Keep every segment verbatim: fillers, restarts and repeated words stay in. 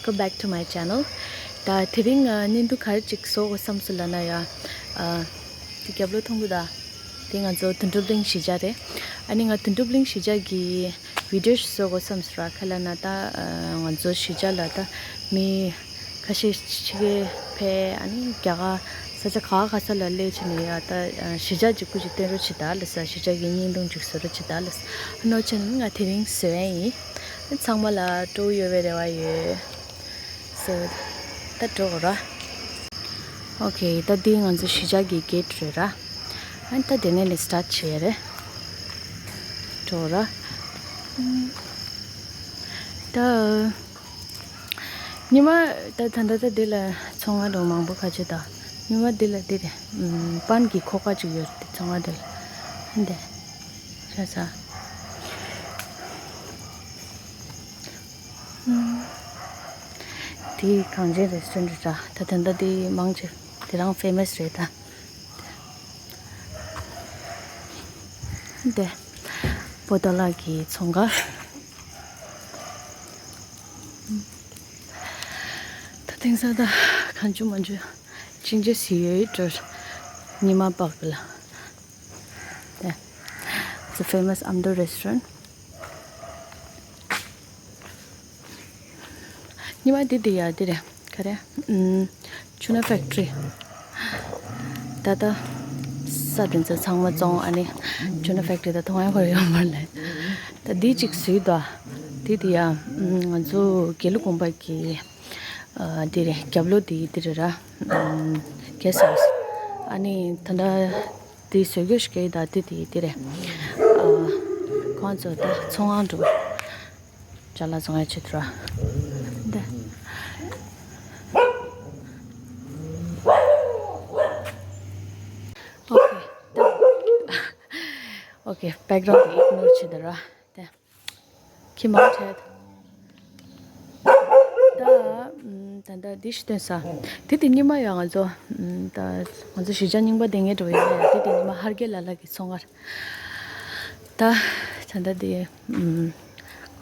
Welcome back to my channel. ད་དེ་རིང་ང་བརྙན་ཐུང་ག་རེ་ཅིག་བཟོ་དགོས་བསམ་སོང་ལབ་ན་ཡ། ཨ། དེ་རྒྱབ་ལོགས་མཐོང་གི་འདུག་དེ་ང་ཚོ་དོན་གྲུབ་གླིང་གཞིས་ཆགས་རེད། ཨ་ནི་ང་དོན་གྲུབ་གླིང་གཞིས་ཆགས་ཀྱི་བི་ཌིའོ་ཞིག་བཟོ་དགོས་བསམ་སོང་ར། ག་རེ་ལབ་ན་ད་ཨ་ང་ཚོ་གཞིས་ཆགས་ལ་ད་མི་ཁ་ཤས་ཕྱི་རྒྱལ་ཕེབས། ཨ་ནི་རྒྱ་གར་ས་ཆ་ག་ག་ས་ལ་སླེབས་བྱས་ནས་ཡ་ད་གཞིས་ཆགས་ཅིག་སྐུ་ཅིག་བསྟན་རོགས་བྱེད་ད་ལབ་ས། གཞིས་ཆགས་ཀྱི་བརྙན་ཐུང་ཅིག་བཟོ་རོགས་བྱེད་ད་ལབ་ས། ཨ་ནོ་ཆེན་ང་དེ་རིང་བཟོ་ཡས་ཡིན། ཚང་མ་ལ་སྤྲོ་པོ་ཡོད་པའི་རེ་བ་ཡོད། སོ། ད་འགྲོ་དགོས་ར། ཨོ་ཁེ། ད་འདི་ང་ཚོ་གཞིས་ཆགས་ཀྱི་གེ་ཊི་རེད་ར། ཨ་ནི་ད་དེ་ནས་ལས་སི་ཊར་ཊི་བྱེད་ཡས་རེད། འགྲོ་དགོས་ར། ད། ཉི་མ་ད་ད་ད་ད་འདི་ལ་ཚོང་ཁང་འགྲོ་མང་པོ་ཁ་ཆེ་ད། ཉི་མ་འདི་ལ་འདི་རེད། ཨམ། པན་གྱི་ཁོག་པ་ཅིག་ཡོད་རེད་ཚོང་ཁང་འདི་ལ། འདི། ཤ་ཚ། དེ་གངས་ཅན་རེ་སི་ཊོ་རན་ཊི་རེད་ད། ད་ད་ད་དེ་མང་ཆེ་དེ་རང་ཕེ་མ་སི་རེད་ད། དེ་པོ་ཏོ་ལགས་ཀྱི་ཚོང་ཁང་། ད་དེང་སང་ད་གང་བྱུང་མང་བྱུང་ཅིང་ཅེ་སི་ཡོད་འགྲོ། ཉི་མ་པག་ལ། དེ། It's a famous Amdo restaurant. ཉི་མ་འདི་འདི་ཡ་འདི་རེད། ག་རེ། ཨམ། ཆུ་ན་ཕེག་ཊི་རི། ད་ལྟ་ས་དེ་ཚོ་ཚང་མ་བཙོང་། ཨ་ནི་ཆུ་ན་ཕེག་ཊི་རི་ད་མཐོང་ཡ་ཁོ་ར་ཡོད་མ་རེད། ད་འདི་གཅིག་བཟོས་ད། འདི་འདི་ཡ། ཨམ། ང་ཚོ་དགེ་ལུགས་དགོན་པ་གི། ཨ། འདི་རེད། རྒྱབ་ལོགས་འདི་འདི་རེད་ར། ཨམ། གེ་སི་ཧའུ་སི། ཨ་ནི་ད་ལྟ་འདི་བཟོ་རྒྱུ་ཞིག་གི་ད་འདི་འདི་འདི་རེད། ཨ། ཁོང་ཚོ་ད་ཚོང་ཁང་འགྲོ། ཅ་ལག་བཙོང་ཡ་ཆེད་དུ་ར། འདི། ཨོ་ཁེ། ད། ཨོ་ཁེ། བེག་གྷ་རའུན་ཌི་དེ་ཨིག་ནོར་བྱེད་དུ་ར། དེ། ཁྱི་མང་ཆེ། ད། ཨམ། ད་ད་འདི་ཞིག་སྟོན་ས། དེ་དེ་ཉི་མ་ཡང་ང་ཚོ། ཨམ། ད་ང་ཚོ་གཞིས་ཆགས་རྙིང་པ་དེ་ངས་འགྲོ་ཡ་ཡ། དེ་དེ་ཉི་མ་ཧར་གེ་ལ་ལ་གི་ཚོང་ཁང་། ད། ད་ད་དེ། ཨམ།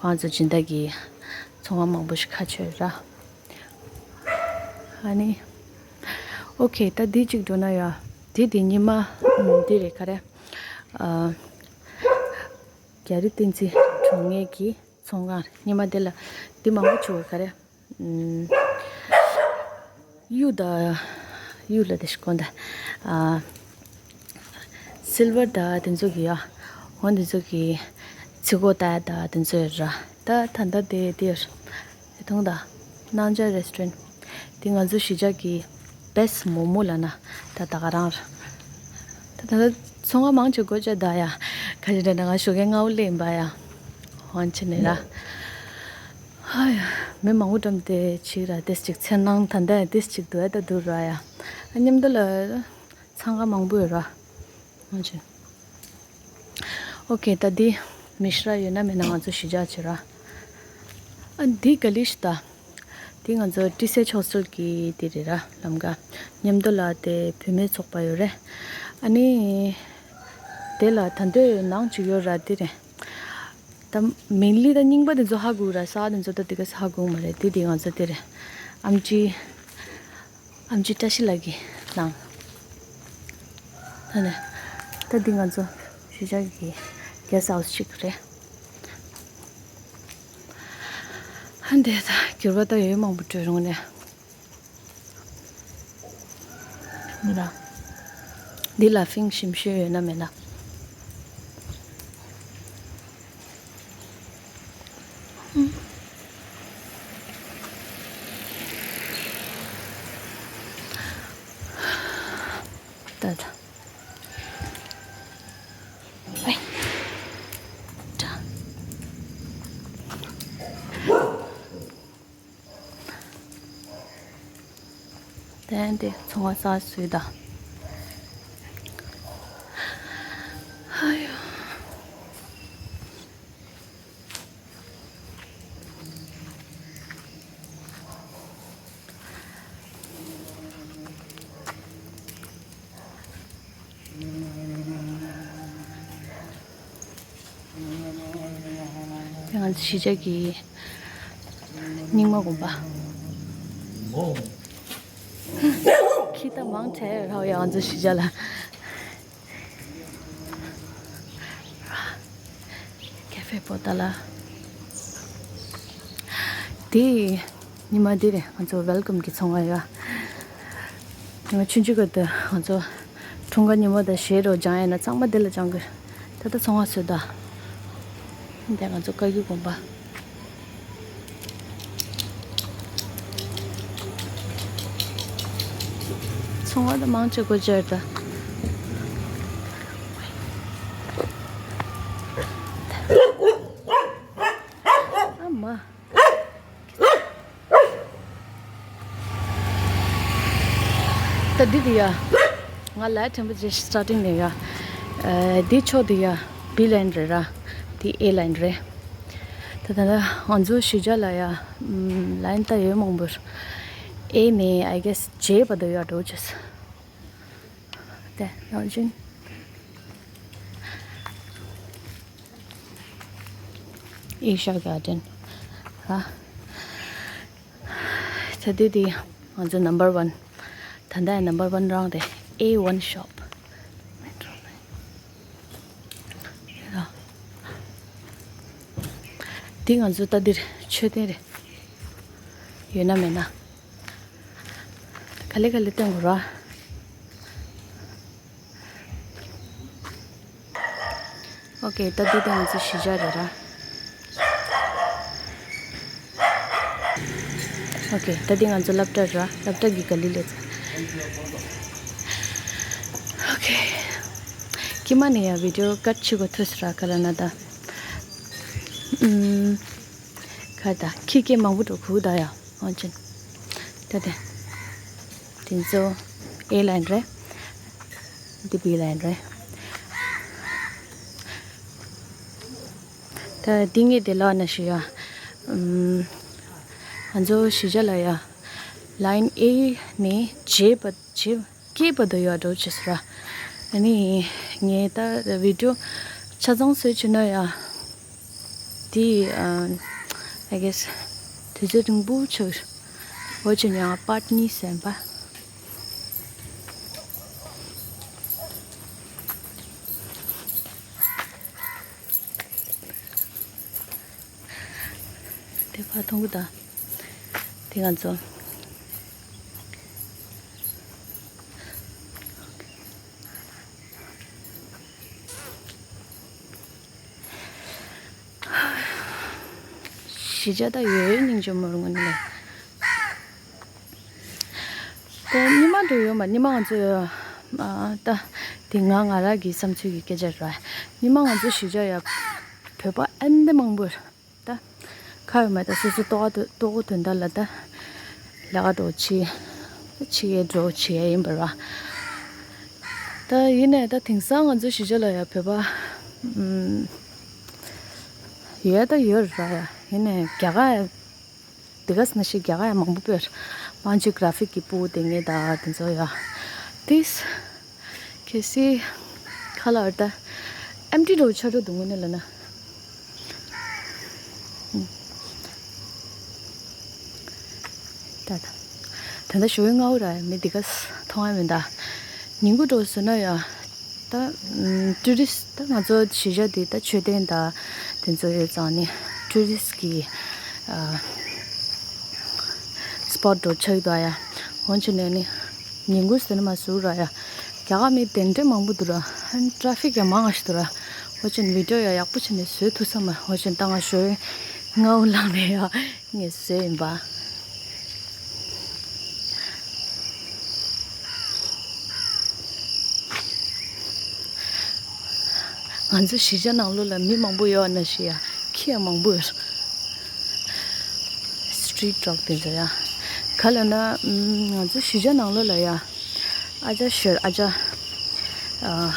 ང་ཚོ་སྦྱིན་བདག་གི་ཚོང་ཁང་མང་པོ་ཞིག་ཁ་ཆོད་ར། ཨ་ནི། ཨོ་ཁེ། ད་འདི་གཅིག་འགྲོ་ན་ཡ། དེ་དེ་ཉི་མ། ཨམ། དེ་རེད་ག་རེ། ཨ། རྒྱ་རི་བསྟན་འཛིན་གྲོང་ངེས་ཀྱི་ཚོང་ཁང་རེད། ཉི་མ་དེ་ལ་འདི་མང་པོ་བྱུང་བ་ག་རེ། ཨམ། གཡུ་དང་། གཡུ་ལ་དེ་ཞིག་གོན་ད། ཨ། སིལ་ཝར་དང་དེ་ཚོ་གི་ཡ། འོ་དེ་ཚོ་གི་ཚིག་གོ་ད་དང་དེ་ཚོ་ཡོད་ར། ད་ད་ད་དེ་དེ་ཡོད། དེ་མཐོང་ད། སྣང་ཆ་རེ་སི་ཊོ་རན་ཊི། དེ་ང་ཚོ་གཞིས་ཆགས་ཀྱི་བེ་སི་ཊི་མོ་མོ་ལབ་ན་ད་ད་ག་རང་རེད། ད་ད་ད་ཚོང་ཁང་མང་ཆེ་སྒོ་ཕྱེ་ད་ཡ། ག་ཅི་འདྲ་ན་ང་ཞོགས་ཀས་སྔ་པོ་སླེབས་ཡིན་པ་ཡ། ཧོན་ཆེ་ནས་ར། ཧ་ཡ། མི་མང་པོ་འགྲམ་དེ་ཅིག་ར་དེ་ཅིག་འཚེར་སྣང་ད་ད་དེ་ཅིག་འདུག་ཨེ་ད་འདུག་ར་ཡ། ཨ་མཉམ་དུ་ལ་ཚང་ཁ་མང་པོ་ཡོད་ར། ཧོན་ཆེ། ཨོ་ཁེ། ད་འདི་མི་ཤི་ར་ཡོད་ན་མེད་ན་ང་ཚོ་གཞིས་ཆགས་བྱེད་ར། ཨ་འདི་ག་ལི་ཤི་ད། འདི་ང་ཚོ་ཏི་སེ་ཆོས་སིལ་གི་འདི་རེད་ར་ལམ་ཀ། མཉམ་དུ་ལ་དེ་བུད་མེད་ཚོགས་པ་ཡོད་རེད། ཨ་ནི། དེ་ལ་ད་འདོད་ནང་ཅིག་ཡོད་ར་འདི་རེད། ད་མིང་ལི་ད་རྙིང་པ་དེ་ཚོ་ཧ་གོ་ར་ས་དེ་ཚོ་ད་དེ་ག་ས་ཧ་གོ་མ་རེད། འདི་འདི་ང་ཚོ་འདི་རེད། ཨམ་ཆི། ཨམ་ཆི་བཀྲ་ཤིས་ལགས་ཀྱི་ནང་། ད་ནས་ད་འདི་ང་ཚོ་གཞིས་ཆགས་ཀྱི་གེ་སི་ཧའུ་སི་གཅིག་རེད། ཧ་འདི་ད་འགྱུར་བ་ད་ཡོད་མང་པོ་འགྲོ་རུང་ནས་མི་ལ་འདི་ལ་ཕིང་ཞིམ་ཤོས་ཡོད་ན་མེད་ན། ད་ད། ཨེ། ད། དེ་འདི་ཚོང་བ་ས་སུས་ད། ཧ་ཡོ། དེ་ང་ཚོ་གཞིས་ཆགས་ཀྱི་རྙིང་མ་དགོན་པ། ཁྱི་ད་མང་ཆེ་ར་ཡང་ཚོ་ཤི་བྱ་ལ། ཀེ་ཧྥེ་པོ་ཏ་ལ། དེ་ཉི་མ་འདི་རེད། ང་ཚོ་ཝེལ་ཀམ་གི་ཚོང་བ་ཡ། ཉི་མ་ཆུང་ཆུང་གི་དུ་ང་ཚོ་འཁྲུངས་སྐར་ཉིན་མོ་དང་གཞས་རོ་སྦྱང་ཡ་ན་ཚང་མ་འདི་ལ་སྦྱང་དགོས། ད་ལྟ་ཚོང་བ་བཟོས་ད། འདི་ང་ཚོ་བཀའ་བརྒྱུད་དགོན་པ། ཚོང་བ་དང་མང་ཆེ་སྒོ་འབྱེད་ད། ཨ་མ། ད་འདི་དེ་ཡ། ང་ལ་ཐེམ་པ་ཇེ་སི་ཊར་ཊིང་ནས་ཡ། ཨ་འདི་ཕྱོགས་དེ་ཡ། བི་ལའིན་རེད་ར། འདི་ཨེ་ལའིན་རེད། ད་ད་ད་ང་ཚོ་གཞིས་ཆགས་ལ་ཡ། ལའིན་ད་ཡོད་མང་པོ། ཨེ་ནས་I guess ཇེ་བར་དུ་ཡ་འགྲོ་ཆེས། དེ་ནང་བཞིན། ཨེ་ཤ་གར་ཌེན། ཧ། ད་དེ་དེ་ང་ཚོ་ནམ་བར་ཝན། ད་ལྟ་ནམ་བར་ཝན་རང་རེད། ཨེ་ཝན་ཤོབ། དེ་ང་ཚོ་ད་འདིར་མཆོད་རྟེན་རེད། ཡོད་ན་མེད་ན། ག་ལེ་ག་ལེ་སྟོན་དགོས་ར། ཨོ་ཀེ། ད་འདི་དེ་ང་ཚོ་གཞིས་ཆགས་རེད་ར། ཨོ་ཀེ། ད་འདི་ང་ཚོ་སློབ་གྲྭ་ར། སློབ་གྲྭ་གི་ག་ལེ་ལས་ཚ། ཨོ་ཀེ། ཀྱི་མ་ནི་ཡ་བི་ཌི་ཡོ་ཀཊ་བྱེད་དགོས་ཐུག་སི་ར་ག་ལ་ན་ད། ཨུམ། ག་ད་ཁྱི་སྐད་མང་པོ་འགྲོ་ཁུག་ད་ཡ། ཨོ་ཅན། ད་དེ། དེ་ཚོ་ཨེ་ལའིན་རེད། འདི་བི་ལའིན་རེད། ད་འདི་ངས་དེ་ལ་ན་ཞུ་ཡ། ཨུམ། ང་ཚོ་གཞིས་ཆགས་ལ་ཡ། ལའིན་ཨེ་ནས་ཇེ་བར་ཇེ་ཀེ་བར་དུ་ཡ་འགྲོ་ཆེས་ར། ཨ་ནི་ངས་ད་བི་ཌི་ཡོ་ཆ་ཚང་བཟོས་བྱས་ན་ཡ། དེ་ཨ། I guess དུས་ཚོད་རིང་པོ་ཆགས། འོ་ཅི་ཉང་པར་ཊི་གཉིས་ཟིན་པ། དེ་ཕར་མཐོང་གི་ད། དེ་ང་ཚོ། གཞིས་ཆགས་ད་ཡོད་སྙིང་རྗེ་མོ་རུ་ངོ་ནི་ལ། ད་ཉི་མ་འགྲོ་ཡོད་མ། ཉི་མ་ང་ཚོ་ཡོད། ཨ་ད་དེ་ང་ང་རང་གི་བསམ་ཚུལ་གྱི་སྐད་ཆ་རེད། ཉི་མ་ང་ཚོ་གཞིས་ཆགས་ཡ། བོད་པ་ཨན་དེ་མང་པོ་རེད། ད་ཁ་ཡོད་མ་ད་སོ་སོ་ལྟོ་ག་ལྟོ་གོ་དོན་དག་ལ་ད་ལས་ཀ་འགྲོ་ཆི་ཆི་ཡེ་འགྲོ་ཆི་ཡེ་ཡིན་པ་ར། ད་ཡིན་ནའི་ད་དེང་སང་ང་ཚོ་གཞིས་ཆགས་ལ་ཡ་བོད་པ་ཨུམ་ཡོད་ད་ཡོད་ར་ཡ། ཡིན་ནའི་རྒྱ་གར་དེ་ག་ས་ན་ཞིག་རྒྱ་གར་ཡ་མང་པོ་པོས་མང་ཆེ་གྷ་ར་ཕིག་གི་པུ་དེ་ངེད་ད་དེ་ཚོ་ཡ་དེས། གལ་སྲིད་ཁ་ལ་ཨར་ད་ཨེམ་ཊི་འགྲོ་ཆ་འགྲོ་འདུག་ངོ་ནས་ལ་ན། ད་ད་ད་ད་ཞོ་ཡོན་ང་འུ་ར་མི་འདི་ག་མཐོང་ཡ་མི་འདའ། ཉིན་གུང་འགྲོ་སོང་ན་ཡ། ད་ཊུ་རི་སི་ཊི་ད་ང་ཚོ་གཞིས་ཆགས་འདི་ད་མཆོད་རྟེན་ད་དེ་ཚོ་ཡོད་ཙང་ནི་ཊུ་རི་སི་ཊི་གི་སི་པོཊ་འགྲོ་ཆགས་འདུག་ཡ། འོན་ཆེ་ནས་ནི་ཉིན་གུང་ཟེར་ན་མ་ཟུར་ར་ཡ། རྒྱ་གར་མི་དེ་འདྲ་མང་པོ་འདུག་ར། ཨན་ཊ་ར་ཕིག་ཡང་མང་ང་ཞིག་འདུག་ར། འོ་ཅན་བི་ཌི་ཡོ་ཡང་ཡག་པོ་བྱས་ནས་བཟོས་ཐུབ་ས་མ། འོ་ཅན་ད་ང་ཞོའི་ངའུ་ལངས་ནས་ཡ་ངས་བཟོས་ཡིན་པ། ང་ཚོ་གཞིས་ཆགས་ནང་ལོགས་ལ་མི་མང་པོ་ཡོད་ན་ཞིག་ཡ་ཁྱི་ཡང་མང་པོ་ཡོད། སི་ཊི་རི་ཊི་ཌོག་དེ་ཚོ་ཡ། ག་ལ་ན་ང་ཚོ་གཞིས་ཆགས་ནང་ལོགས་ལ་ཡ། ཨ་ཅག་ཤོད་ཨ་ཅག་ཨ།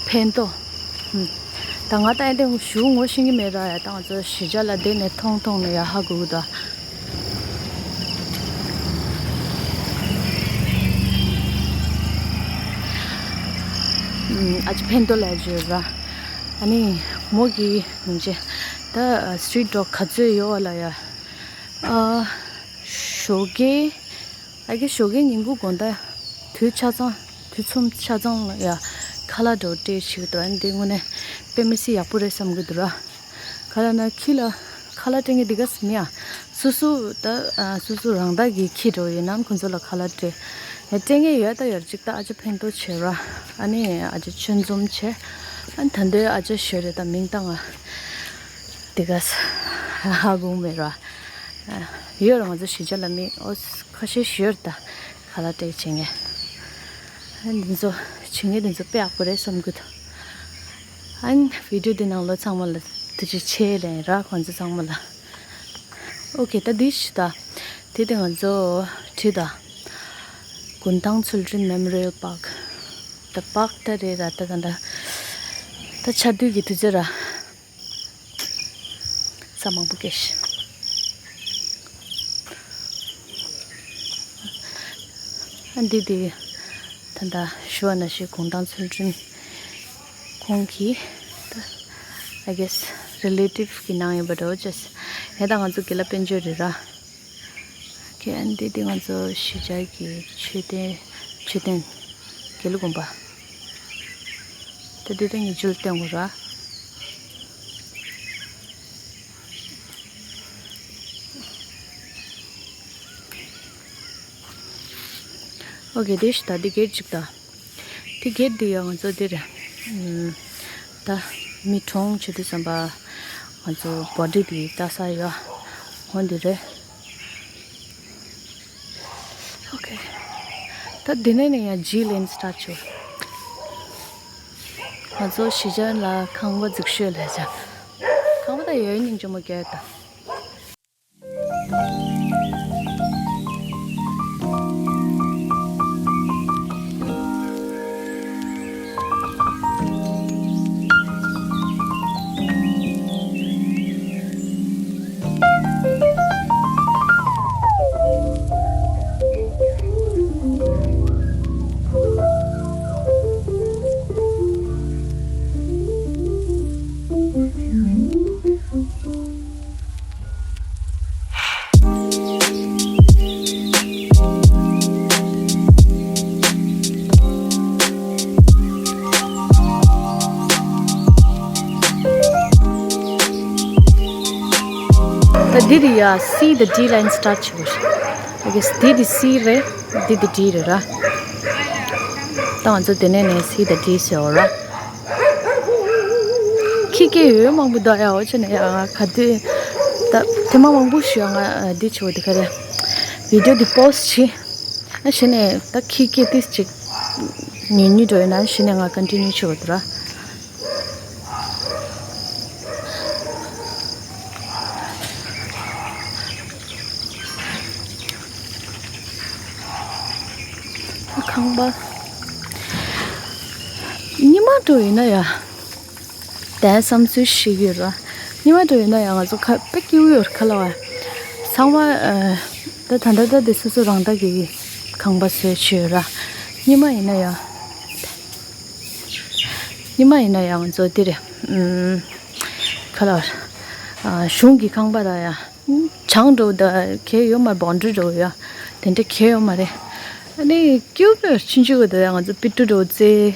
ཕན་ཏོ། ཨུམ། ད་ང་ད་ཨེ་འདྲ་ཞུ་ངོ་ཤེས་ཀྱི་མེད་ར་ཡ། ད་ང་ཚོ་གཞིས་ཆགས་ལ་བསྡད་ནས་མཐོང་མཐོང་ནས་ཡ་ཧ་གོ་གི་ད། ཨུམ། ཨ་ཅག་ཕན་ཏོ་ལ་བརྗོད་ར། ཨ་ནི་མོ་གི་མིང་ཅེ། ད་སི་ཊི་རི་ཊི་ཌོག་ག་ཚོད་ཡོད་ལ་ཡ། ཨ། ཞོགས་ཀས། ཨ་ཀེ་ཞོགས་ཀའི་ཉིན་གུང་དགོང་དག་དུས་ཆ་ཚང་དུས་མཚུངས་ཆ་ཚང་ལ་ཡ་ཁ་ལག་འདྲ་བོ་སྤྲད་བྱེད་ཀྱི་འདུག་ཨ་ནི་འདི་དངོས་གནས་དཔེ་མི་སྲིད་ཡག་པོ་རེད་བསམ་གྱི་འདུག་ར། ག་ལ་ན་ཁྱི་ལ་ཁ་ལག་སྤྲད་མཁན་འདི་ག་ཙམ་ཡ། སོ་སོ་ད་ཨ་སོ་སོ་རང་བདག་གི་ཁྱི་འདྲ་བོ་ཡིན་ནའང་ཁོ་ཚོ་ལ་ཁ་ལག་སྤྲད། ཡ་སྤྲད་མཁན་ཡོད་ད་ཡོད་ཅིག་ད་ཨ་ཅག་ཕན་ཐོགས་ཆེ་ར། ཨ་ནི་ཨ་ཅག་ཆུང་འཛོམས་ཆེ། ཨ་ནི་ད་འདོད་ཨ་ཅག་ཞོ་རེད་ད་མིང་བཏང་ང་། དེ་ག་ས་ཧ་གོ་མེད་ར། ཡོད་ར་ང་ཚོ་གཞིས་ཆགས་ལ་མི་ཨོ་ཁ་ཤས་ཞིག་ཡོད་ར་ད་ཁ་ལག་སྤྲད་བྱེད་མཁན། ཨ་འདི་ཚོ་བྱེད་མཁན་འདི་ཚོ་དཔེ་ཡག་པོ་རེད་བསམ་གྱི་འདུག་ཨ་ནི་བི་ཌིའོ་འདི་ནང་ལོ་ཚང་མ་ལ་ཐུགས་རྗེ་ཆེ་ལན་ར་ཁོང་ཚོ་ཚང་མ་ལ། ཨོ་ཁེ་ད་འདི་ཞིག་ད་དེ་དེ་ང་ཚོ་བྲིས་ད་གུན་ཐང་ཚུལ་ཁྲིམས་མེ་མོ་རི་ཡལ་པཱརྐ་ད་པཱརྐ་ད་རེད་ར་ད་ག་འདྲ་ད་ཆར་དུས་ཀྱི་དུས་ཚོད་ར། ས་མང་པོ་སྐྱེས་ཤིང་། ཨ་འདི་དེ་ད་ལྟ་ཞུ་བ་ནང་བཞིན་གུང་ཐང་ཚུལ་ཁྲིམས་ཁོང་གིས་ད་I guess relative གི་ནང་ཡིན་པ་འདྲ་བོ་བྱས། ཡ་ད་ང་ཚོ་དགེ་ལགས་དཔལ་འབྱོར་རེད་ར། ཁྱེད་ཨ་འདི་དེ་ང་ཚོ་གཞིས་ཆགས་ཀྱི་མཆོད་རྟེན་མཆོད་རྟེན་དགེ་ལུགས་དགོན་པ། ད་འདི་དེ་ངེད་ཚོ་ལ་བསྟན་དགོས་ར། ཨོ་ཁེ་དེ་ཞིག་ད་འདི་གེར་ཅིག་ད། དེ་གེར་འདི་ཡང་ང་ཚོ་འདིར། ཨམ། ད་མི་གྲོངས་བྱེད་དུས་ཙམ་པ་ང་ཚོ་བྷོ་ཌི་དེ་ལྟ་ས་ཡོད། འོ་འདི་རེད། ཨོ་ཁེ། ད་འདི་ནས་ནས་ཡང་ཇི་ལེན་སི་ཊར་ཊི་བྱེད། ང་ཚོ་གཞིས་ཆགས་ལ་ཁང་པ་འཛུགས་ཤོས་ལས་བྱ། ཁང་པ་ད་ཡོད་སྙིང་རྗེ་མོ་སྐྱེ་ད། ད་འདི་དེ་ཡ་སི་དང་ཌི་ལེན་སི་ཊར་ཊི་བྱེད་དགོས་ཤག I guess འདི་དེ་སི་རེད། འདི་དེ་ཌི་རེད་ར། ད་ང་ཚོ་དེ་ནས་ནས་སི་དང་ཌི་ཟེར་བ་ར། ཁྱི་སྐད་ཡོད་མང་པོ་འདུག་ཡ། འོ་ཆེ་ནས་ཡ་ང་ག་དུས་ད་ཐེངས་མ་མང་པོ་ཞིག་ང་འདི་བྱེད་དགོས་དེ་ག་རེད། བི་ཌིའོ་འདི་པོ་སི་བྱེད། ཨ་གཞི་ནས་ད་ཁྱི་སྐད་ཏིས་ཅིག་ཉན་ཉན་འགྲོ་ཡོད་ན་གཞི་ནས་ང་ཀོན་ཊི་ནིའུ་བྱེད་དགོས་འདུག་ར། ཁང་པ། ཉི་མ་འགྲོ་ཡིན་ན་ཡ། དེ་བསམ་ཚུལ་ཞིག་ཡོད་ར། ཉི་མ་འགྲོ་ཡིན་ན་ཡ་ང་ཚོ་ཁ་དཔེ་སྐྱིད་པོ་ཡོད་ར་ཁ་ལ་བ། ཚང་མ་ཨ། ད་ད་ད་ད་དེ་སོ་སོ་རང་ད་གི་ཁང་པ་བཟོས་བྱས་ཡོད་ར། ཉི་མ་ཡིན་ན་ཡ། ཉི་མ་ཡིན་ན་ཡང་མཛོ་འདི་རེད། ཨུམ། ག་ལ་བར། ཨ། གཞུང་གི་ཁང་པ་ར་ཡ། བྱང་འགྲོ་ད་གས་ཡོད་མ་རེད། བོན་ཌི་རི་འགྲོ་ཡ། དེ་འདྲ་གས་ཡོད་མ་རེད། ཨ་ནི་ཀྱུ་པེར་ཆུང་ཆུང་གི་ད་ཡ་ང་ཚོ་པི་ཏུ་འགྲོ་ཙེ།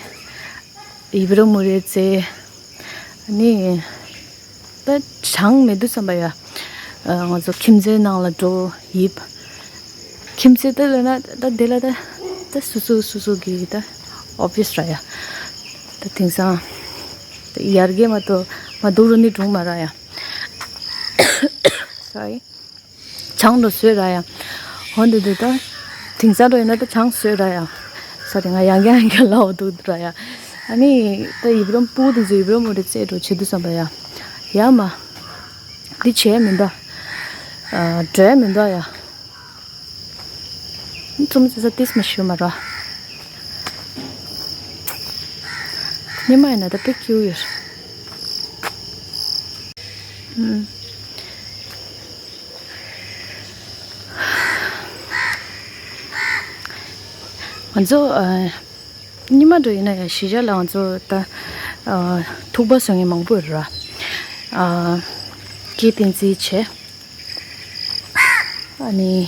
ཡིབ་ར་མུ་རེ་ཙེ། ཨ་ནི། ད་བྱང་མེད་དུས་ཙམ་པ་ཡ། ང་ཚོ་ཁྱིམ་མཚེས་ནང་ལ་འགྲོ་ཡིབ། ཁྱིམ་མཚེས་ད་ལ་ན་ད་དེ་ལ་ད་ད་སུ་སུ་སུ་སུ་གི་ད་ཨོ་བི་ཡས་ར་ཡ། ད་དེང་སང་ད་ཡར་རྒྱས་མ་གཏོགས་མ་འདུག་རུ་ནི་སྒྲུང་མ་ར་ཡ། སོ་རི། བྱང་དུ་བཟོས་ར་ཡ། འོ་འདི་འདི་ད། དེང་སང་ར་ཡིན་ན་ད་བྱང་བཟོས་ར་ཡ། ས་དེ་ང་ཡང་བསྐྱར་ཡང་བསྐྱར་ལབ་འདུག་ར་ཡ། ཨ་ནི་ད་ཡིབ་རམ་སྤུ་གུ་དེ་ཚོ་ཡིབ་རམ་མུ་རེ་རྩེ་འགྲོ་བྱེད་དུས་ཙམ་པ་ཡ། ཡ་མ། འདི་བྱས་མི་འདུག་ཨ། འགྲོ་ཡ་མི་འདུག་ཡ། ཙུམ་ཙི་ས་ཏིས་མ་ཤི་མ་ར། ཉི་མ་ཡིན་ན་ད་དཔེ་སྐྱིད་པོ་ཡོད། ཨུམ། ང་ཚོ་ཨ། ཉི་མ་འགྲོ་ཡིན་ན་ཡང་གཞིས་ཆགས་ལ་ང་ཚོ་ད་ཨ། ཐུག་པ་བཟོ་མཁན་མང་པོ་ཡོད་ར། ཨ། སྐྱེས་བསྟན་རྩིས་བྱས། ཨ་ནི།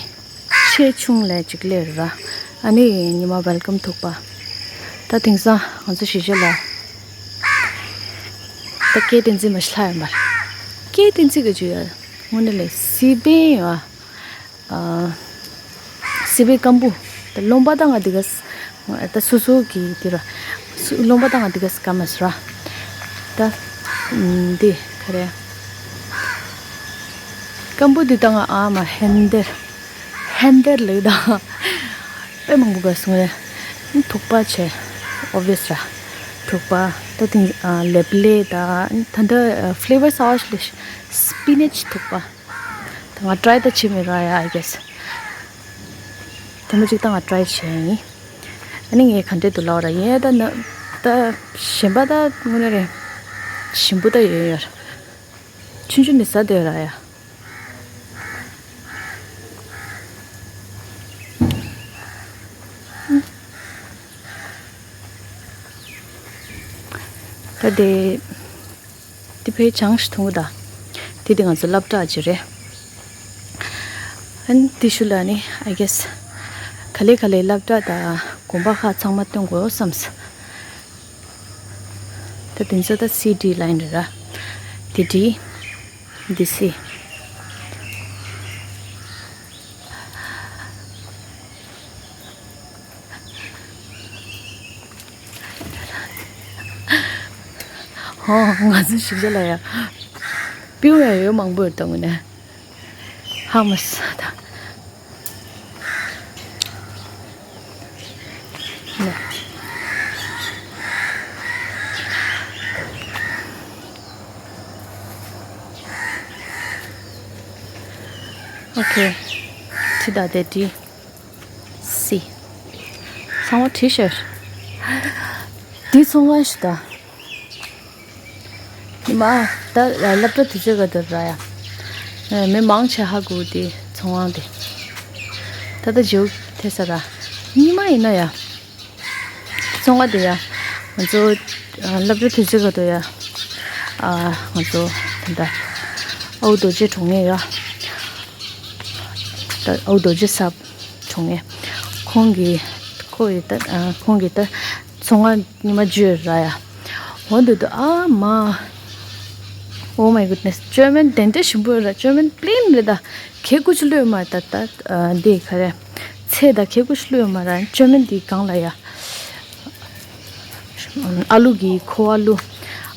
སྐད་ཆུང་ལས་ཅིག་ལས་ར། ཨ་ནི་ཉི་མ་ཝེལ་ཀམ་ཐུག་པ། ད་དེང་སང་ང་ཚོ་གཞིས་བྱེས་ལ། ད་སྐད་བསྟན་འཛིན་མ་ཤི་ལྷ་ཡོད་མ་རེད། སྐད་བསྟན་འཛིན་གྱི་ཇུ་ཡ། དངོས་གནས་ལས་སི་པན་ཡོད་ཨ། སི་པན་སྐམ་པོ། ད་རློན་པ་ད་ང་དེ་ག་ས། ད་སོ་སོ་གི་དེ་ར། སུ་རློན་པ་ད་ང་དེ་ག་ས་སྐམ་མ་སོ་ར། ད་འདི་ག་རེ། སྐམ་པོ་འདི་ད་ང་ཨ་མ་ཧན་དེར། ཧན་དེར་ལེགས་ད། དཔེ་མང་པོ་ག་སོང་རེད། ཐུག་པ་བྱས། ཨོབ་བི་ཡས་ར། ཐུག་པ། ད་དེ་ལེབ་ལེ་ད། ད་ད་ཕི་ལེ་ཝར་སོ་སི་ལེ། སི་པི་ནེཆ་ཐུག་པ། ད་ང་ཊི་རའི་ད་བྱེད་མི་ར་ཡ། I guess། དེ་མོ་ཅིག་ད་ང་ཊི་རའི་བྱས་ཡིན། ཨ་ནི་ངས་ག་འདྲས་འདུག་ལབ་ར་ཡིན། ད་ན་ད་གཞན་པ་ད་དངོས་གནས་རེད། ཞིམ་པོ་ད་ཡོད་ཡོད་ར། ཆུང་ཆུང་ནས་ཟ་བསྡད་ར་ཡ། ད་དེ། དེ་ཕའི་ཆང་ཞིག་འཐུང་གི་ད། དེ་དེ་ང་ཚོ་སློབ་གྲྭ་ཅིག་རེད། ཨན་དེ་ཤུལ་ལ་ནི་I guess། ག་ལེ་ག་ལེ་སློབ་གྲྭ་དང་དགོན་པ་ཁག་ཚང་མ་སྟོན་དགོས་བསམས། ད་དེ་ཚོ་ད་སི་ཌི་ལ་ཡིན་ར། དེ་ཌི། དེ་སི། ཧོ། ང་ཚོ་གཞིས་བྱེས་ལ་ཡ། པིའུ་ཡ་ཡོད་མང་པོ་ཡོད་ད་དངོས་གནས། ཧ་མ་སོ་ད། ནས། ཨོ་ཁེ། ཁྲི་དང་དེ་ཏི་སི། ཚང་མ་ཁྲི་ཤར། དེ་ཚོང་ཁང་ཞིག་ད། ཉི་མ། ད་སློབ་གྲྭ་དུས་ཚོད་ག་དུས་ར་ཡ། མི་མང་ཆེ་ཧ་གོ་དེ་ཚོང་ཁང་དེ། ད་ལྟ་བརྗེ་པོ་ཐེབས་ས་ར། ཉི་མ་ཡིན་ན་ཡ། ཚོང་ཁང་དེ་ཡ། ང་ཚོ་སློབ་གྲྭ་དུས་ཚོད་ག་དུས་ཡ། ང་ཚོ་ད་ལྟ་ཨའུ་རྡོ་རྗེ་གྲོང་ནས་ཡ། ད་ཨའུ་རྡོ་རྗེ་ཟབ་གྲོང་ནས། ཁོང་གིས། ཁོ་ཡི་ད། ཁོང་གིས་ད། ཚོང་ཁང་ཉི་མ་བརྗོད་ར་ཡ། འོ་འདི་དུ་ཨ་མ། Oh my goodness། ཅོ་མན་དེ་འདྲ་ཞིམ་པོ་ར། ཅོ་མན་པི་ལེན་རེད་ད། གད་ཀོ་ཅིག་བླུགས་མ་ད་ད། འདི་ག་རེ། ཚལ་ད་གད་ཀོ་ཅིག་བླུགས་མ་ར། ཅོ་མན་འདི་གང་ལ་ཡ། ཨ་ལུ་གི་ཁོ་ཨ་ལུ།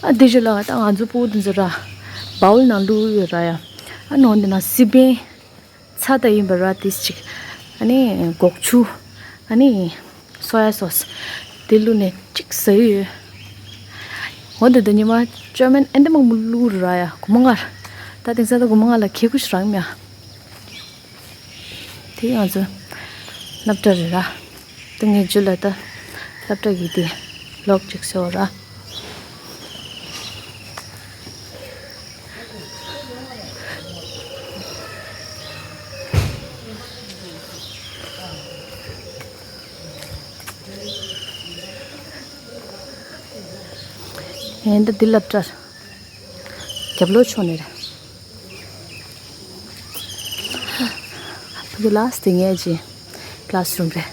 ཨ་འདི་ཞུ་ལ་ད་ང་ཚོ་སྤུ་གུ་འདི་ཚོ་ར། བའུལ་ནང་བླུགས་ཡོད་ར་ཡ། ཨ་ནོ་འདི་ན་སི་པན། ཚྭ་ད་ཡིན་པ་ར་ཏིས་ཅིག་ཨ་ནི་སྒོག་ཆུ། ཨ་ནི་སོ་ཡ་སོ་སི། དེ་བླུགས་ནས་ཅིག་ཟ་ཡི་ཡོད། འོ་དེ་དུ་ཉི་མ་ཅོ་མན་ཨེ་འདི་མང་པོ་བླུགས་ར་ཡ། གོ་མ་ང་ར། ད་དེང་སང་ད་གོ་མ་ང་ལ་གད་ཀོ་ཞིག་རག་མེད་ཡ། དེ་ང་ཚོ་སློབ་གྲྭ་རེད་ར། ད་ངས་ཇུ་ལ་ད་སློབ་གྲྭ་གི་དེ་ལོག་ཅིག་ཟེར་བ་ར། ཡིན་ད་འདི་སློབ་གྲྭར་རྒྱབ་ལོགས་ཕྱོགས་ནས་རེད། ཕ་གི་ལ་སི་དེ་ངའི་ཅི་ཀླ་སི་རུམ་རེད།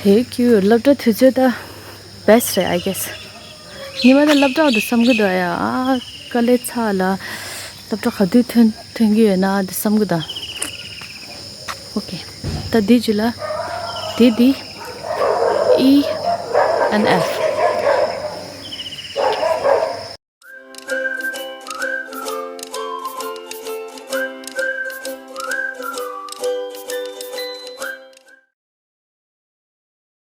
ཧེ་ཀྱུ་སློབ་གྲྭ་དུས་ཚོད་ད་བེ་སི་རེད། I guess། ཉི་མ་ད་སློབ་གྲྭ་འདི་བསམ་གི་འདུག་ཡ། ཨ་དཀའ་ལས་ཚ་ལ། སློབ་གྲྭ་ག་དུས་ཐོན་ཐོན་གི་ཡོད་ན་འདི་བསམ་གི་འདུག་ཨོ་ཁེ། ད་འདི་ཇུ་ལ། འདི་འདི་ཨི་ཨེན་ཨེཕ།